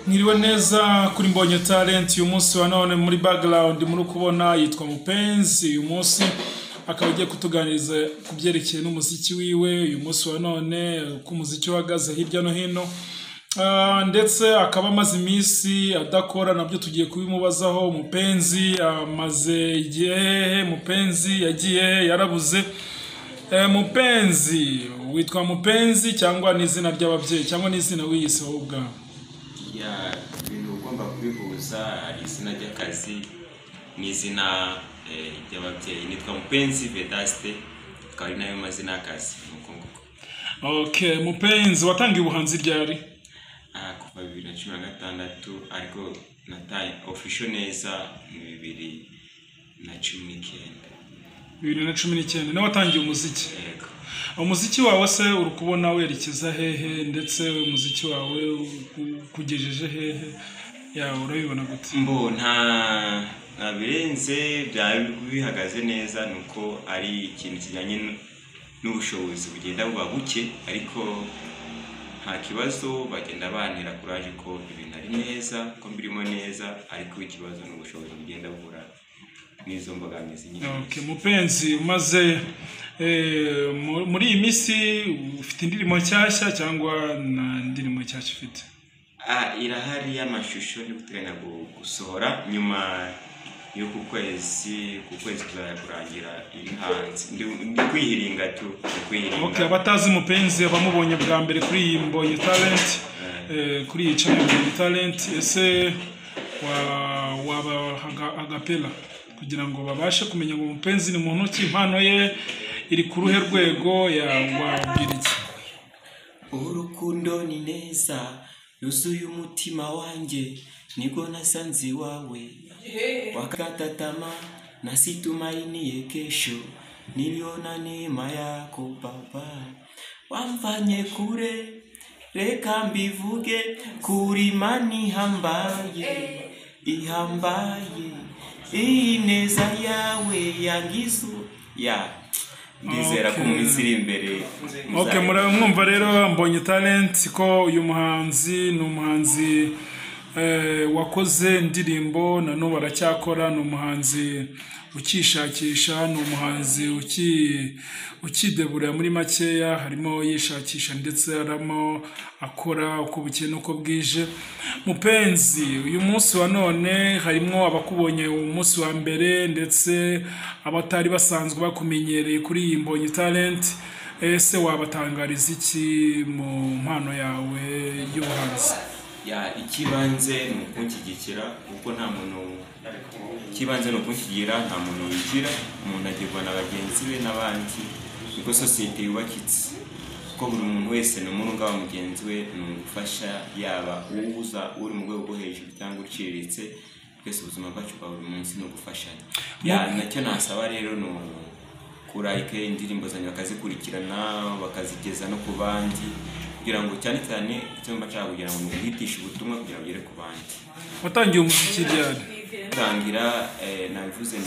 Mwiriwe neza kuri Mbonye Talent. Uyu munsi wa none muri background muri kubona yitwa Mupenzi. Uyu munsi akaba agiye kutuganiriza ku byerekeye n'umuziki wiwe. Uyu munsi wa none uko umuziki uhagaze hirya no hino, ndetse akaba amaze iminsi adakora, nabyo tugiye kubimubazaho. Mupenzi amaze igihe hehe? Mupenzi yagiye he? Yarabuze. Mupenzi, witwa Mupenzi cyangwa n'izina ry'ababyeyi cyangwa n'izina wiyise wowe ubwawe? Ya, ibintu ugomba kubihuza, hari izina ry'akazi n'izina ry'ababyeyi. Nitwa Mupenzi Vedaste, akaba ari nayo mazina y'akazi, ni uko nguko. Okay, Mupenzi, watangiye ubuhanzi ryari? Kuva 2016, ariko nataye official neza mu 2019. 2019 niwe watangiye umuziki? Yego. Umuziki wawe se uri kubona werekeza hehe, ndetse umuziki wawe ukugejeje hehe? Ya, urabibona gute? Mbo nta birenze, byaba bihagaze neza, ni uko ari ikintu kijyanye n'ubushobozi bugenda buba buke, ariko nta kibazo, bagenda bantera kuraje ko ibintu ari neza, ko mbirimo neza, ariko ikibazo ni ubushobozi bugenda buhura n'izo mbogamizi nyine. Okay, Mupenzi, umaze muri iyi minsi ufite indirimbo nshyashya cyangwa nta ndirimbo nshyashya ufite? Irahari y'amashusho, ndi guteganya gusohora nyuma y'uku kwezi, ku kwezi kuzajya kurangira iri hanze. Ndi kwihiringa tu, ndi kwihiringa. Okay, abatazi Mupenzi, abamubonye bwa mbere kuri iyi Mbonye Talent, kuri iyi channel Mbonye Talent, ese waba agapela kugira ngo babashe kumenya ngo Mupenzi ni muntu ki, impano ye iri ku ruhe rwego, ya wabwira iki? Urukundo ni neza yuzuye umutima wanjye, nibwo nasanze iwawe wakatatama nasitumainie kesho, niliona neema yako Baba, wamfanye kure, reka mbivuge, kurimani hambaye ihambaye, iyi neza yawe yangizu ya ndizera ko mu minsi iri imbere. Okay, muramwumva rero Mbonye Talent ko uyu muhanzi ni umuhanzi wakoze indirimbo na n'ubu aracyakora, ni umuhanzi ukishakisha, ni umuhanzi ukidebura muri makeya, harimo yishakisha ndetse aramo akora uko bukeye n'uko bwije. Mupenzi, uyu munsi wa none harimo abakubonye umunsi wa mbere ndetse abatari basanzwe bakumenyereye kuri iyi Mbonye Talent, ese wabatangariza iki mu mpano yawe y'ubuhanzi? Ya, ikibanze ni ukunshyigikira, kuko nta muntu, ikibanze ni ukunshyigikira, nta muntu wigira, umuntu agirwa na bagenzi be n'abandi, niko sosiyete yubakitse, kuko buri muntu wese ni umurunga wa mugenzi we, ni ugufasha, yaba uwuza uri mu rwego rwo hejuru cyangwa uciriritse, twese ubuzima bwacu bwa buri munsi ni ugufashanya. Ya, nacyo nasaba rero ni kurayike indirimbo zanjye bakazikurikirana, bakazigeza no ku bandi, kugira ngo cyane cyane icyo mba nshaka kugira ngo ni uguhitisha ubutumwa kugira ngo bugere ku bandi. Watangiye umuziki ryari? Tangira nabivuze ni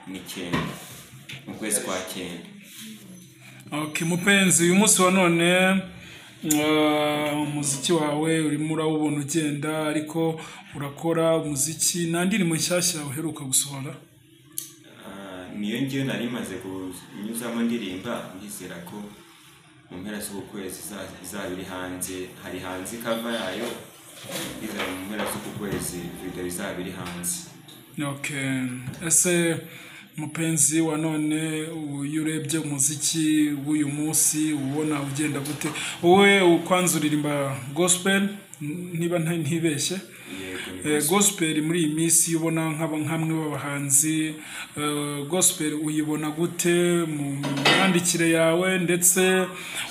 2019 mu kwezi kwa 9. Okay, Mupenzi, uyu munsi wa none umuziki wawe urimo urawubona ugenda, ariko urakora umuziki, nta ndirimbo nshyashya uheruka gusohora? Niyo ngiyo nari maze kunyuzamo ndirimba, ndizera ko mu mpera z'uku kwezi izaba iri hanze, hari hanze cover yayo, ndizera mu mpera z'uku kwezi video izaba iri hanze. Okay, ese Mupenzi wa none iyo urebye umuziki w'uyu munsi ubona ugenda gute? Wowe kwanza uririmba gospel niba ntibeshye? Yego. Gospel muri iyi minsi ubona nk'amwe b'abahanzi, gospel uyibona gute mu myandikire yawe, ndetse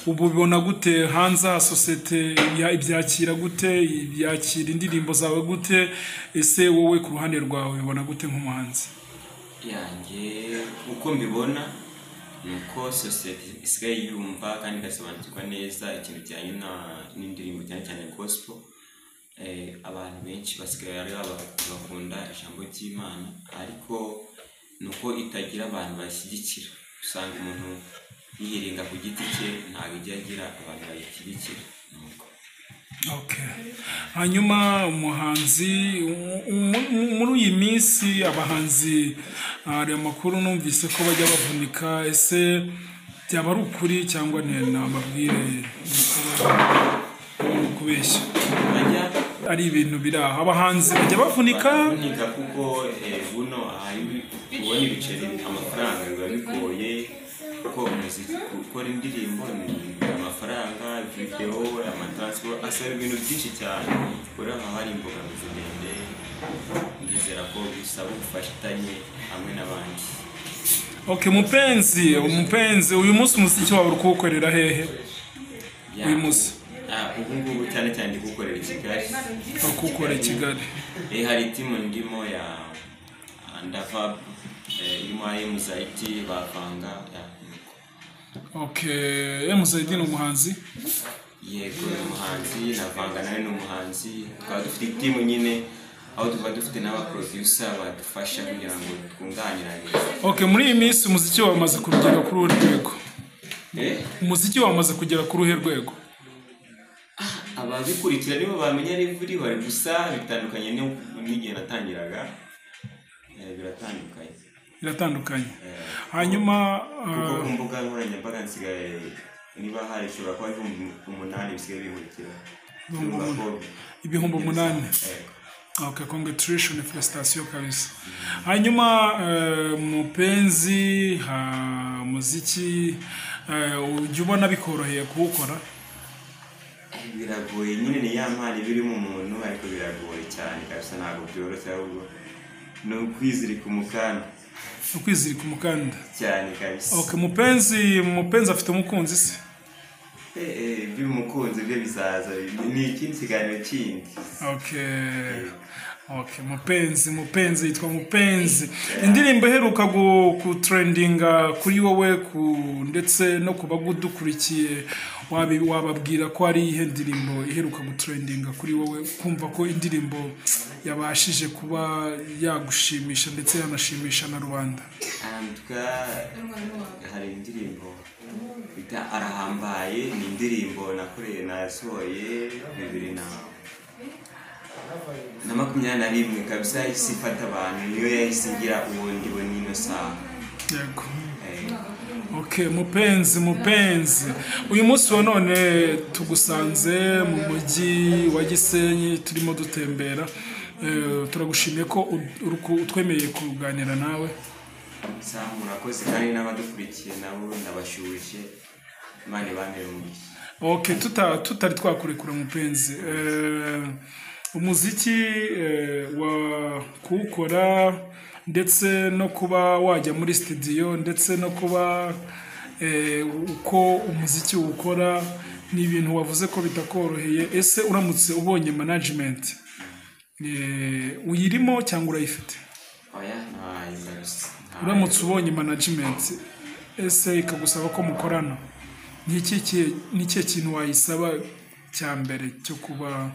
ubibona gute hanze ha sosiyete, ibyakira gute, ibyakira indirimbo zawe gute? Ese wowe ku ruhande rwawe ubibona gute nk'umuhanzi? Yanjye uko mbibona ni uko sosiyete isigaye yumva kandi igasobanukirwa neza ikintu kijyanye n'indirimbo, cyane cyane gospel. Abantu benshi basigaye ari bakunda ijambo ry'Imana, ariko ni uko itagira abantu bashyigikira, usanga umuntu yihiringa ku giti cye, ntabwo ijya agira abantu bayishyigikira. Nuko. Okay. Hanyuma umuhanzi muri iyi minsi abahanzi hari amakuru numvise ko bajya bavunika, ese byaba ari ukuri cyangwa ni amabwire kubeshya? Ari ibintu biri aho abahanzi bajya bavunika kuko buno kubona ibiceri amafaranga biba bigoye, kuko umuziki gukora indirimbo ni amafaranga, video, amatransport asaba ibintu byinshi cyane. Rero haba hari imbogamizi ndende, ndizera ko bisaba ubufatanye hamwe n'abandi. Okay, Mupenzi uyu munsi umuziki wawe uri kuwukorera hehe? Uyu munsi ubu ngubu cyane cyane ndi kuwukorera i Kigali. Kuwukorera i Kigali. Hari timu ndimo ya Ndava irimo Muzaidi bavanga. Okay, Muzaidi ni umuhanzi? Yego, ni umuhanzi, navanga nawe ni umuhanzi. Tukaba dufite timu nyine aho tuba dufite n'abaproducer badufasha kugira ngo twunganirane. Okay, muri iyi minsi umuziki wawe umaze kugera kuri uruhe rwego? Umuziki wawe umaze kugera kuri uruhe rwego? Ababikurikira nibo bamenya rivuri bari gusa bitandukanye n'igihe natangiraga. Biratandukanye. Biratandukanye. Hanyuma kuko ku mbuga nkoranyambaga nsigaye niba hari ishobora kuba 8,000 bisigaye bihurikira. 8,000. Okay, congratulations, felicitation kabisa. Hanyuma Mupenzi muziki ujya ubona bikoroheye kuwukora? Biragoye nyine, ni ya mpano iba iri mu muntu, ariko biragoye cyane kabisa, ntabwo byoroshye, ahubwo ni ukwizirika umukanda. Ukwizirika umukanda cyane kabisa. Okay, Mupenzi afite umukunzi se? By'umukunzi byo bizaza, ni ikindi kiganiro kindi. Okay. Okay, Mupenzi yitwa Mupenzi. Indirimbo iheruka ku trendinga kuri wowe ndetse no kubagudukurikiye, wababwira ko ari ihe ndirimbo iheruka gutrendinga kuri wowe, kumva ko indirimbo yabashije kuba yagushimisha ndetse yanashimisha na rubanda? Hari indirimbo bita Arahambaye, ni indirimbo nakoreye nasohoye 2021 kabisa, yahise ifata abantu, niyo yahise igira ubundi we n'ino saha. Yego. Okay, Mupenzi uyu munsi wa none tugusanze mu mujyi wa Gisenyi turimo dutembera. Turagushimiye ko utwemereye kuganira nawe. Murakoze kandi n'abadukurikiye nabo ndabashuhuje, Imana ibamere umugisha. Okay, tutari twakurekura Mupenzi, umuziki wa kuwukora ndetse no kuba wajya muri studio ndetse no kuba uko umuziki ukora ni ibintu wavuze ko bitakoroheye. Ese uramutse ubonye management uyirimo cyangwa urayifite? Oya, ntayo kabisa. Uramutse ubonye management ese ikagusaba ko mukorana, ni ikihe kintu wayisaba cya mbere cyo kuba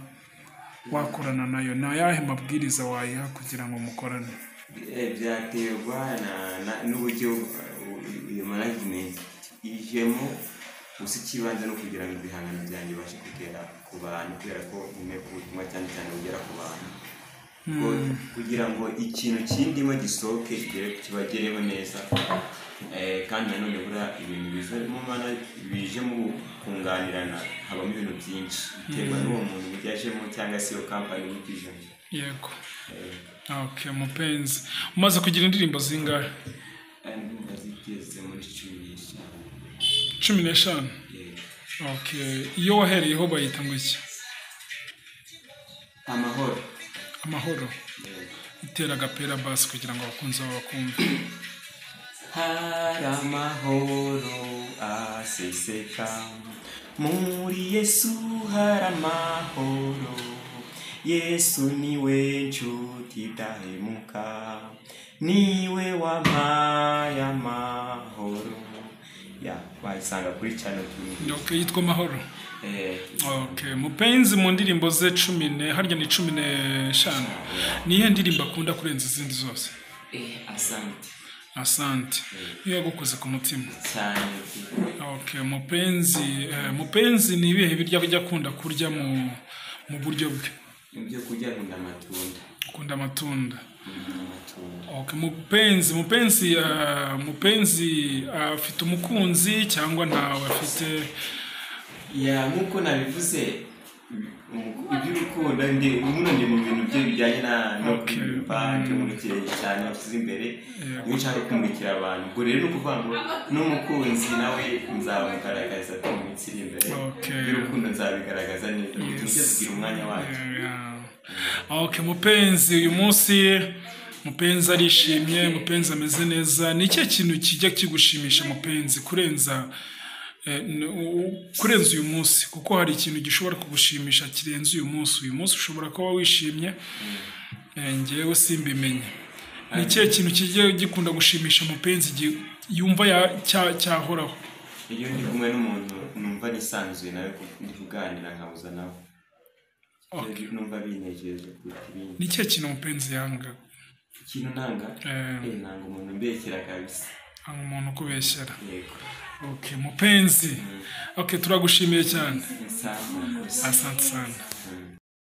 wakorana nayo? Ni ayahe mabwiriza wayiha kugira ngo mukorane? Byaterwa n'uburyo iyo management ijemo. Gusa ikibanza no kugira ngo ibihangano byanjye bibashe kugera ku bantu, kubera ko nkeneye ko ubutumwa cyane cyane bugera ku bantu, kugira ngo ikintu kindimo gisohoke kibagereho neza. Kandi nanone buriya ibintu bije mu kunganirana habamo ibintu byinshi biterwa n'uwo muntu uburyo ajemo cyangwa se iyo kampani uburyo ijemo. Yego. Okay, Mupenzi umaze kugira indirimbo zingahe? Ndumva zigeze muri 15. 15? Okay, iyo wahereyeho bayita ngo iki? Amahoro. Amahoro. Itera agapera basi kugira ngo abakunzi bawe bakumve. Hari amahoro aseseka muri Yesu, hari amahoro, Yesu niwe nshuti idahemuka, niwe wampaye amahoro. Ya, wayisanga kuri channel. Okay, yitwa Amahoro. Okay, Mupenzi mu ndirimbo ze 10 harya ni 15, nihe ndirimbo akunda kurenza izindi zose? Asante. Asante. Niyo yagukoze ku mutima cyane. Okay, Mupenzi ni ibihe biryo ajya akunda kurya mu buryo bwe? Ibyo kurya, nkunda amatunda. Akunda amatunda. Amatunda. Okay, Mupenzi afite umukunzi cyangwa ntawe afite? Yeah, nk'uko nabivuze, iby'urukundo ndi ubuno ndi mu bintu bye bijyanye no kuririmba, byo cyane bashyize imbere, niyo nshaka kumurikira abantu. Ubwo rero ni ukuvuga ngo n'umukunzi nawe nzamugaragaza mu minsi iri imbere. Iby'urukundo nzabigaragaza neza, buri kintu cyose kigira umwanya wacyo. Yeah. Okay, Mupenzi, uyu munsi Mupenzi arishimye, Mupenzi ameze neza. Ni ikihe kintu kijya kigushimisha, Mupenzi, kurenza uyu munsi? Kuko hari ikintu gishobora kugushimisha kirenze uyu munsi. Uyu munsi ushobora kuba wishimye, njyewe simbimenye. Ni ikihe kintu kijya gikunda gushimisha Mupenzi yumva cyahoraho? Iyo ndi kumwe n'umuntu numva nisanzuye nawe, ndi kuganira nkabuza nawe. Numva binejeje kuruta ibindi. Ni ikihe kintu Mupenzi yanga? Ikintu nanga? Nanga umuntu umbeshyera kabisa. Nanga umuntu ukubeshyera? Yego. Okay, Mupenzi. Okay, turagushimiye cyane. Sawa. Asante sana.